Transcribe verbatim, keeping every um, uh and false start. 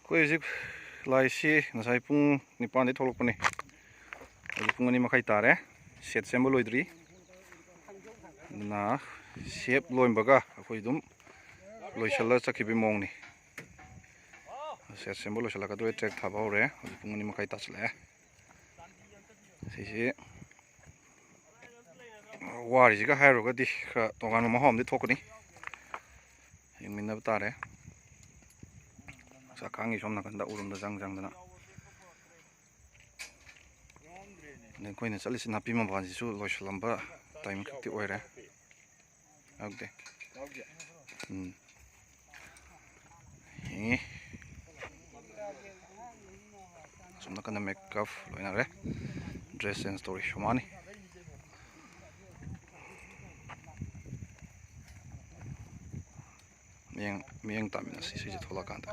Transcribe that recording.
ꯑꯩꯈꯣꯏ ꯍꯧꯖꯤꯛ ꯂꯥꯛꯏꯁꯤ ꯉꯁꯥꯏ ꯄꯨꯡ ꯅꯤꯄꯥꯟꯗꯩ ꯊꯣꯛꯂꯛꯄꯅꯤ꯫ ꯍꯧꯖꯤꯛ ꯄꯨꯡ ꯑꯅꯤ ꯃꯈꯥꯏ ꯇꯥꯔꯦ꯫ ꯁꯦꯠ ꯁꯦꯝꯕ ꯂꯣꯏꯗ꯭ꯔꯤ꯫ ꯑꯗꯨꯅ ꯁꯦꯞ ꯂꯣꯏꯕꯒ ꯑꯩꯈꯣꯏ ꯑꯗꯨꯝ ꯂꯣꯏꯁꯤꯜꯂ ꯆꯠꯈꯤꯕꯒꯤ ꯃꯑꯣꯡꯅꯤ꯫ ꯁꯦꯠ ꯁꯦꯝꯕ ꯂꯣꯏꯁꯤꯜꯂꯛꯀꯗꯧꯔꯦ, ꯇ꯭ꯔꯦꯛ ꯊꯥꯕ ꯍꯧꯔꯦ꯫ ꯍꯧꯖꯤꯛ ꯄꯨꯡ ꯑꯅꯤ ꯃꯈꯥꯏ ꯇꯥꯁꯤꯜꯂꯛꯑꯦ꯫ ꯁꯤꯁꯤ ꯋꯥꯔꯤꯁꯤꯒ ꯍꯥꯏꯔꯨꯔꯒꯗꯤ ꯈꯔ ꯇꯣꯉꯥꯟꯕ ꯃꯍꯥꯎ ꯑꯃꯗꯤ ꯊꯣꯛꯀꯅꯤ꯫ ꯌꯦꯡꯃꯤꯟꯅꯕ ꯇꯥꯔꯦ꯫ ꯆꯥꯛꯈꯥꯡꯒꯤ ꯁꯣꯝ ꯅꯥꯀꯟꯗ ꯎꯔꯨꯝꯗ ꯆꯪ ꯆꯪꯗꯅ꯫ ꯑꯗꯩ ꯑꯩꯈꯣꯏꯅ ꯆꯠꯂꯤꯁꯤ ꯅꯥꯄꯤ ꯃꯄꯥꯟꯁꯤꯁꯨ ꯂꯣꯏꯁꯤꯜꯂꯝꯕ ꯇꯥꯏꯃꯤꯡ ꯈꯛꯇꯤ ꯑꯣꯏꯔꯦ꯫ ꯌꯥꯎꯗꯦ꯫ ꯎꯝ꯫ ꯌꯦꯡꯉꯤ꯫ ꯑꯁꯣꯝ ꯅꯥꯀꯟꯗ ꯃꯦꯀꯞ ꯂꯣꯏꯅꯔꯦ꯫ ꯗ꯭ꯔꯦꯁ ꯆꯦꯟꯖ ꯇꯧꯔꯤ ꯁꯣꯃꯥꯅꯤ꯫ ꯃꯤꯠꯌꯦꯡ, ꯃꯤꯠꯌꯦꯡ ꯇꯥꯃꯤꯟꯅꯁꯤ ꯁꯤꯁꯦ ꯊꯣꯛꯂꯛꯑꯀꯥꯟꯗ꯫